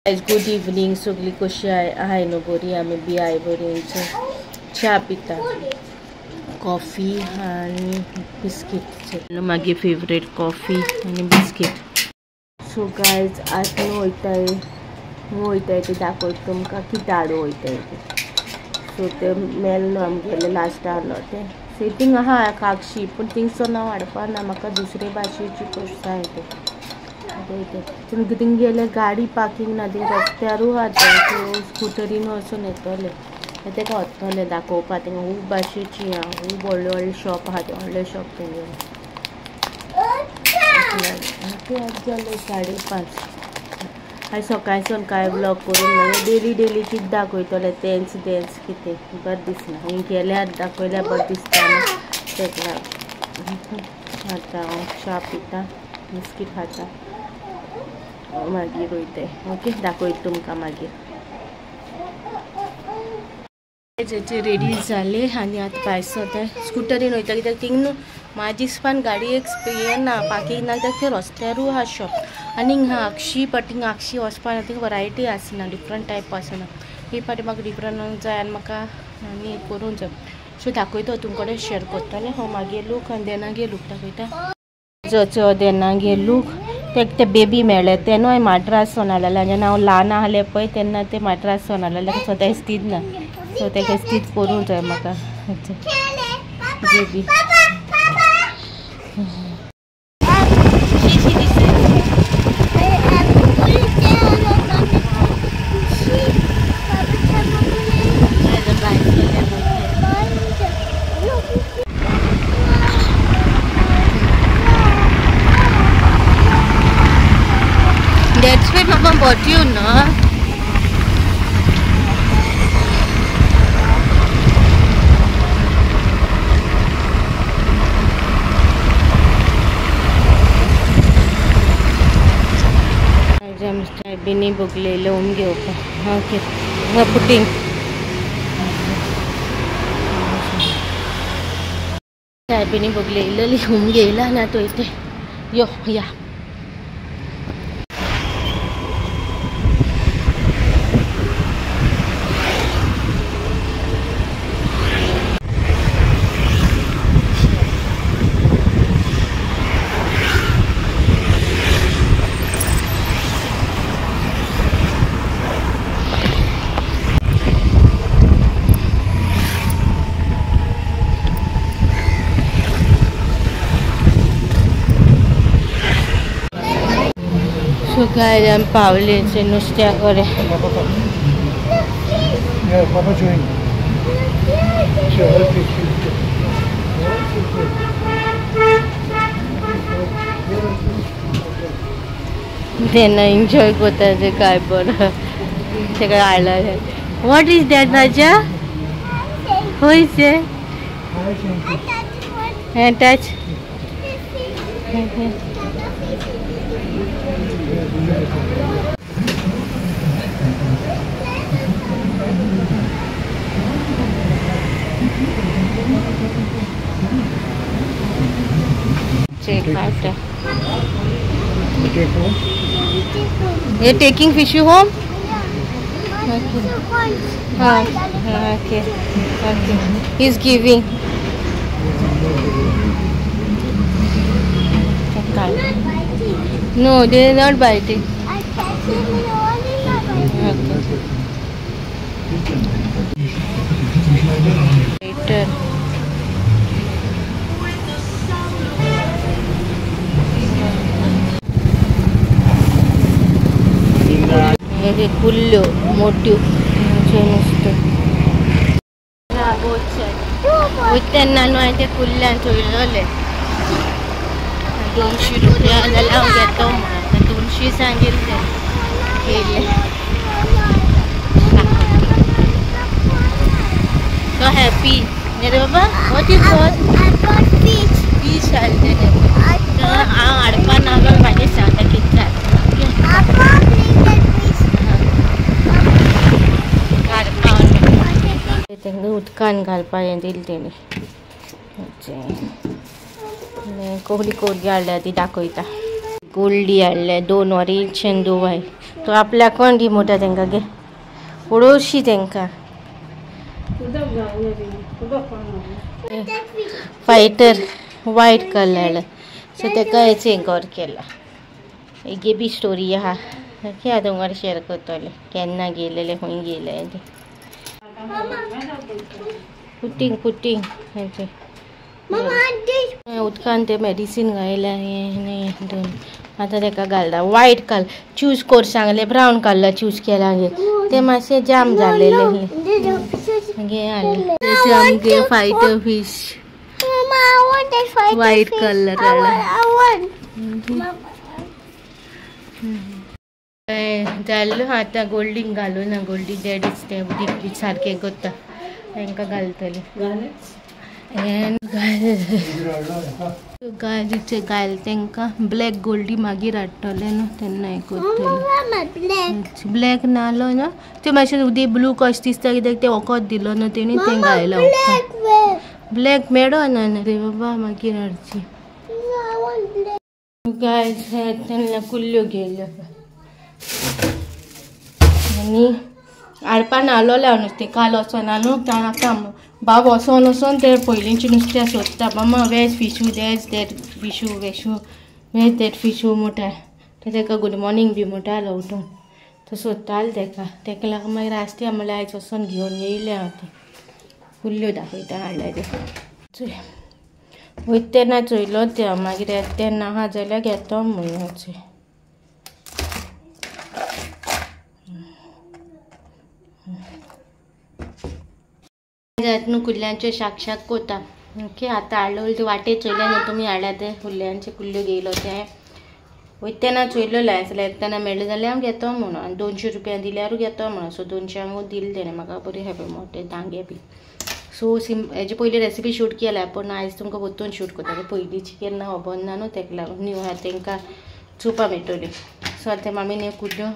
Good evening सगळी कशी आहाय न्हू बरी आमी बी I बरी च्या पिता कॉफी आनी बिस्कीट मागीर फेवरेट कॉफी आनी बिस्कीट. सो गायज आज न्हू वयताय वयताय ते दाखयता तुमकां की दाडो वयताय ते. सो ते मेल न्हू आमगेले लास्ट आहलो ते सो थिंग आहा कागशी पूण थिंगसो हांव हाडपा ना म्हाका दुसरे भाशेची कशें जाय ते थिंग गेले गाडी पार्किंग ना थिंग रस्त्यारूय आहा ते स्कुटरीन वचून येतले तेका वतले दाखोवपा. थिंगा खूब भाशेची आहा खूब व्हडले व्हडले शॉप आहा ते व्हडले शॉप थिंगे. ते आज जाले 5:30. आयज सकाळच्यान कांय ब्लॉग करूंक ना डेली डेली कितें दाखयतले तेंच तेंच कितें बरें दिसना. हांव गेल्यार दाखयल्यार बरें दिसता न्हू तेका लागून. आतां हांव च्या पिता बिस्कीट खाता मागीर वयताय. ओके दाखयता तुमकां मागीर. जेचे रेडी जाले आनी आतां भायर सरता स्कुटरीन वयता कित्याक थिंग न्हू म्हाजे दिसपान गाडी एक हें ना पार्किंग ना कित्याक ते रस्त्यारूय आहा शॉप आनी हिंगा आगशी बट हिंगा आगशी वचपा थिंग वरायटी आसना डिफरंट टायप आसना. ही पाटी म्हाका डिफरंट जाय आनी म्हाका आनी करूंक जाय. सो दाखयता तुमकां कडेन शेर करतलें हांव मागीर लूक आनी देनागे लूक दाखयता. जो देनागे लूक तेका ते बेबी मेळ्ळें तेन्ना हांवें माड्रास सोन हाडलेलें जेन्ना हांव ल्हान आहलें पळय तेन्ना ते माड्रास सोन हाडलेलें ताका सदांच एस्तीद ना सो तेका एस्तीद करूंक जाय म्हाका baby. That's why Mama bought you, no? Binny बगलेले home घेवपा. ओके पुटींग सायबिनी बगलेले होम घेयला ना तो इथे यो या. सो गायज आमी पावले नुस्त्या कडेन. तेन्ना एन्जॉय करता ते काय बरं तेका हाडला. What is that Raja? खंयचे हें touch. Check out. You're taking fish home? Yeah. Okay. Okay. Okay. He's giving. No, they are not biting. I catch him and only not biting. Okay. Later. हे कुल्ल्यो मोट्यो नुस्तें वयता तेन्ना न्हू हांवें ते कुल्ल्यान चोयलेलें 200 रुपया जाल्यार हांव घेतो म्हणून 200 सांगिल्लें घेयलें. सो हॅपी न्ही रे बाबा. What you got? Fish. Fish हाडलें हांव हाडपा ना जाल्यार म्हाजें सांगता कितें जाता. तांकां उदकान घालपा हें दिलें तेणी. कोहली कोरगी हाडल्या ती दाखयता. गोल्डी हाडले 2 ऑरेंज आनी 2 वायट. तो आपल्याक कोण दी मोटा तेंका गे उडोवशी तेंका. फायटर व्हायट कलर सो तेका हेचे गौर केला. एक बी स्टोरी आहा ओके हांव तुमकां शेअर करतले केन्ना गेलेले खंय गेले ते. पुटींग पुटींग हेचे उदकान ते मेडिसीन घायल्या हें दोन आतां तेका घालता. व्हायट कलर चूज कर सांगले ब्रावन कलर चूज केला गे ते मातशे जाम जालेले गे आमगे फायटर फिश व्हायट कलर जाल्लो. आतां गोल्डींग घालूं ना गोल्डी डॅडीच ते उदीक बी सारकें करता तांकां घालतले. गायचे घाल तांकां ब्लॅक गोल्डी मागीर हाडटले न्हू तेन्ना हें करतले. ब्लॅक नालो ना ते मातशें उदीक ब्लू कशें दिसता कित्याक तें वखद दिलो न्हू तेणी तें घायलां. ब्लॅक मेळना न्हू रे बाबा मागीर हाडची. गाय तेन्ना कुल्ल्यो गेल्यो आनी हाडपा नालोलें हांव नुस्तें काल वचोन न्हू आतां बाब वचोन वचोन ते पयलींचे नुस्तें सोदता. मामा veg fish veg that fish वेशू वेज that फिशू म्हणटा तो तेका गुड मॉर्निंग बी म्हणटालो उठून तो सोदतालो तेका. तेका लागून मागीर आसता म्हणल्यार आयज वचोन घेवन येयलें हांव तें कुल्ल्यो दाखयता हाडल्या ते. चोय वयता तेन्ना चोयलो ते हांव मागीर येता तेन्ना आहा जाल्यार घेतो म्हणून. चोय न्हू कुल्ल्यांच्यो शाक शाक कोता ओके. आतां हाडलो ते वाटे चोयले न्हू तुमी हाडल्या ते कुल्ल्यांचे कुल्ल्यो घेयलो ते वयता तेन्ना चोयलो जाल्यार येतना मेळ्ळें जाल्यार हांव घेतो म्हणून. आनी 200 रुपया दिल्यारूय घेतो म्हणून. सो 200 दिले तेणें म्हाका बरी हें मोटे दांगे बी. सो हेजे पयली रेसिपी शूट केल्या पूण आयज तुमकां परतून शूट करता पयलींची केन्ना खबर ना न्हू तेका लागून न्यू आहा तेंकां चोवपा मेळटली. सो आतां मामीन ह्यो कुल्ल्यो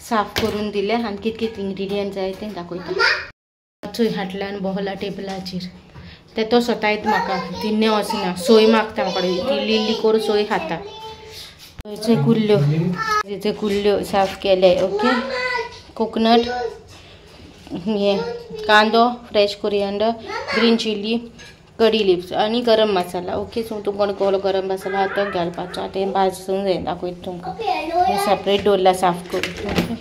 साफ करून दिले आनी कितें कितें इन्ग्रिडियंट जाय तें दाखयता. चोय हाटल्यान बहला टेबलाचेर ते तो सतायत म्हाका तिन्ने वचना सोय मागता म्हाका इल्ली इल्ली करून सोय खाता. कुल्ल्यो तेचे कुल्ल्यो साफ केले ओके. कोकोनट हे कांदो fresh coriander green chilli curry leaves आनी गरम मसाला ओके. सो तुमकां कोण गरम मसाला आतां घालपाचो आतां भाजून जाय दाखयता तुमकां. हें सेपरेट दवरला साफ करून ओके.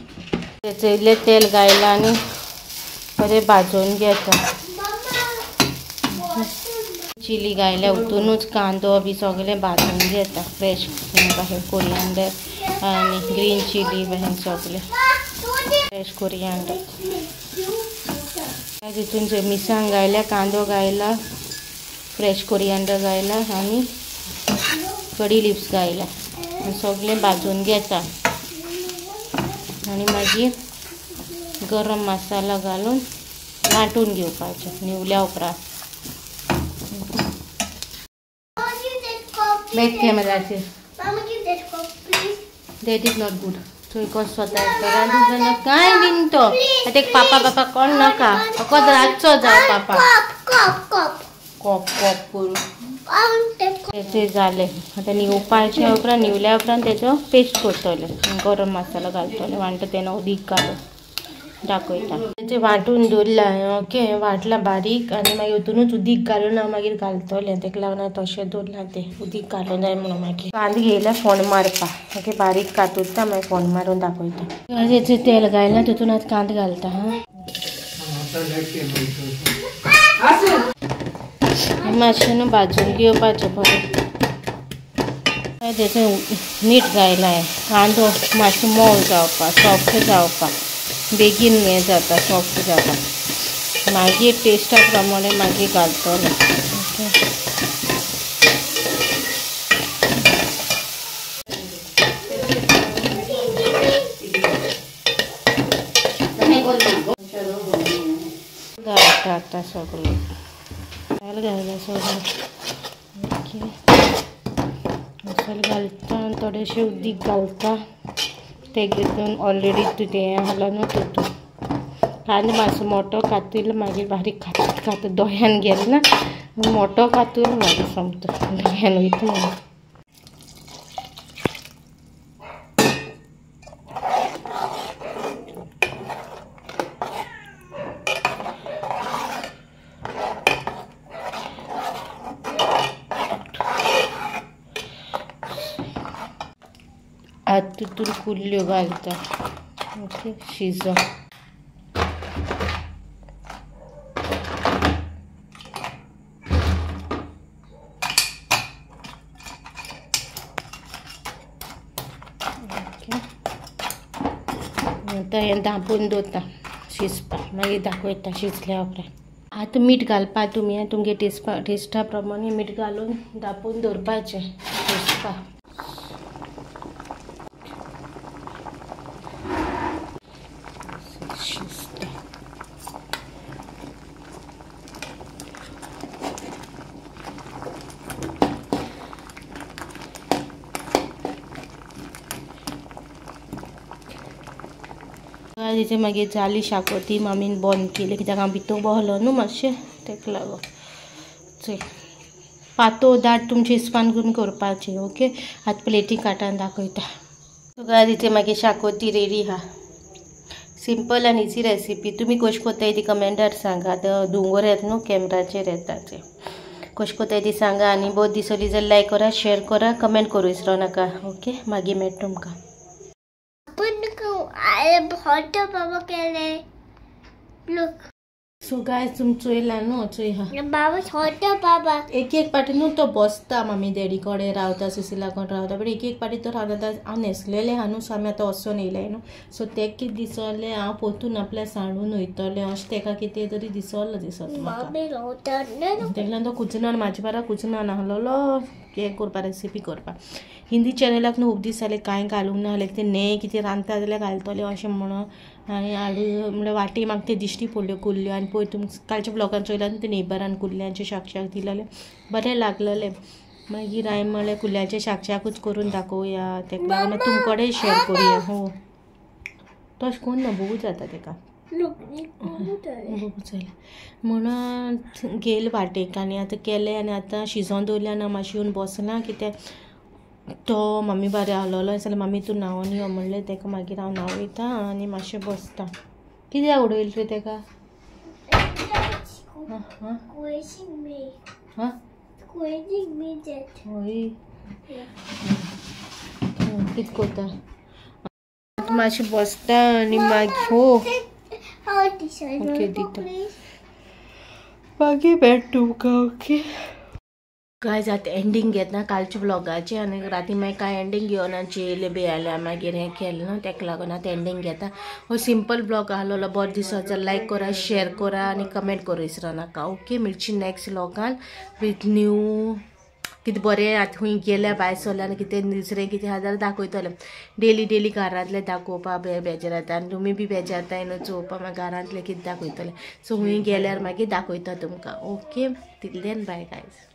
तेचें इल्लें तेल घायलां आनी बरें भाजून घेता. चिली घायल्या उतूनच कांदो बी सगळें भाजून घेता फ्रेश कोरियांडर आनी ग्रीन चिली बी सगळें फ्रेश कोरियांडर. तितून मिरसांग घायल्या कांदो घायला फ्रेश कोरियांडर घायला आनी कडी लिव्स घायला सगळें भाजून घेता आनी मागीर गरम मसाला घालून वांटून घेवपाचें न्हिवल्या उपरांत. बॅक कॅमेराचेर that is not good. थंय कसो स्वता कांय न्ही तो आतां एक पापा पापा कोण नाका फकत रातचो जाय पापा कॉप कॉप करून तेचें जालें. आतां न्हिवपाचें उपरांत न्हिवल्या उपरांत तेचो पेस्ट करतले गरम मसालो घालतले वांट्टा तेन्ना उदीक घालून दाखयता. तेचें वांटून दवरलां ओके वांटलां बारीक आनी मागीर हितूनच उदीक घालून हांव मागीर घालतलें तेका लागून तशें दवरलां तें उदीक घालूं जाय म्हणून. मागीर कांदो घेयला फोण मारपा ओके बारीक कातुरता मागीर फोण मारून दाखयता. तेचें तेल घायलां तितून आतां कांदो घालता. हां मातशें न्हू भाजून घेवपाचें बरें. तेचें मीठ घायलां कांदो मातसो मोव जावपा सॉफ्ट जावपा बेगीन हें जाता सॉफ्ट जाता मागीर टेस्टा प्रमाणे मागीर घालतले ओके. घालता आतां सगळें घायला सगळें ओके. मसालो घालता आनी थोडेशें उदीक घालता ते घेतून ऑलरेडी तुजें हालो न्हू तितून कांदो मातसो मोटो कातील मागीर बारीक खात खात दोळ्यान गेले ना मोटो कातूर मागीर सोमतो दोळ्यान वयता म्हणून. आतां तितून कुल्ल्यो घालता ओके शिजो ओके आतां हें धांपून दवरता शिजपाक मागीर दाखयता शिजल्या उपरांत. आतां मीठ घालपा तुमी तुमगे टेस्टा प्रमाणे मीठ घालून धांपून दवरपाचें शिजपाक. शिजता तेचे मागीर जाली शाकोती मामीन बंद केली कित्याक हांव भितर बसलो न्हू मातशें तेका लागून. चल पातो दाट तुमचे हिसपान करून करपाची ओके. आतां प्लेटी काटान दाखयता. सो तिचे मागीर शाकोती रेडी आहा. सिंपल आनी इजी रेसिपी. तुमी कशी कोत्ताय ती कमेंटार सांगा. आतां दोंगर येता न्हू कॅमराचेर येता ते कशी कोत्ताय ती सांगा. आनी बरी दिसली जाल्यार लायक करा, शेअर करा, कमेंट करूं विसरो नाका ओके. मागीर मेळटा तुमकां. सो गायज तुमी चोयला न्हू चोय हा एक एक पाटी न्हू तो बसता मामी डॅडी कडेन रावता सुशिला कडेन रावता बट एक एक पाटी तो रावता. हांव न्हेसलेलें आहा न्हू सो आमी आतां वचोन येयलें न्हू सो तेका कितें दिसलें हांव पोतून आपल्या सांडून वयतलें अशें तेका कितें तरी दिसलें दिसत म्हाका. तेका लागून तो कुचना म्हाजे बारा कुचना नासलेलो हें करपा रेसिपी करपा. हिंदी चॅनलाक न्हू खूब दीस जाले कांय घालूंक ना जालें कितें न्हें कितें रांदता जाल्यार घालतलें अशें म्हणून हांवें हाडून म्हणल्यार वाटी म्हाका ते दिश्टी पडल्यो कुल्ल्यो. आनी पळय तुमकां कालच्या ब्लॉगान चोयला न्हू ते नेबरान कुल्ल्यांचें शाक दिलेलें बरें लागलेलें. मागीर हांवें म्हणलें कुल्ल्यांचें शाकशाकूच करून दाखोवया तेका लागून तुमचे कडेन शेअर करुया. हो तशें करून ना बहू जाता तेका म्हणून गेल वाटेक आनी आतां केलें आनी आतां शिजोवन दवरलें आनी मातशें येवन बसलां कित्याक तो मम्मी बारे आहलोलो जाल्यार मम्मी तूं न्हांवन यो म्हणलें तेका. मागीर हांव न्हांवयता आनी मातशें बसता. कित्याक उडयलें रे तेका? हय कितें करता मातशें बसता आनी मागीर हो ओके दिता मागीर मेळटा तुमकां ओके. गायज आतां एंडींग घेतना कालच्या ब्लॉगाचें आनी राती मागीर कांय एंडींग घेवना जेयलें बी आयल्या मागीर हें केलें न्हू तेका लागून आतां एंडींग घेता. हो सिंपल ब्लॉग आहलोलो बरो दिसत जाल्यार लायक करा, शेअर करा आनी कमेंट करूं विसरो नाका ओके. मेळची नेक्स्ट ब्लॉगान विथ न्यू कितें बरें. आतां खूंय गेल्या भायर सरल्या आनी कितें दुसरें कितें आहा जाल्यार दाखयतलें. डेली डेली घरांतलें दाखोवपा बेजार जाता आनी तुमी बी बेजारताय न्हू चोवपा मागीर घरांतलें कितें दाखयतलें. सो खूंय गेल्यार मागीर दाखयता तुमकां okay. Till then bye guys.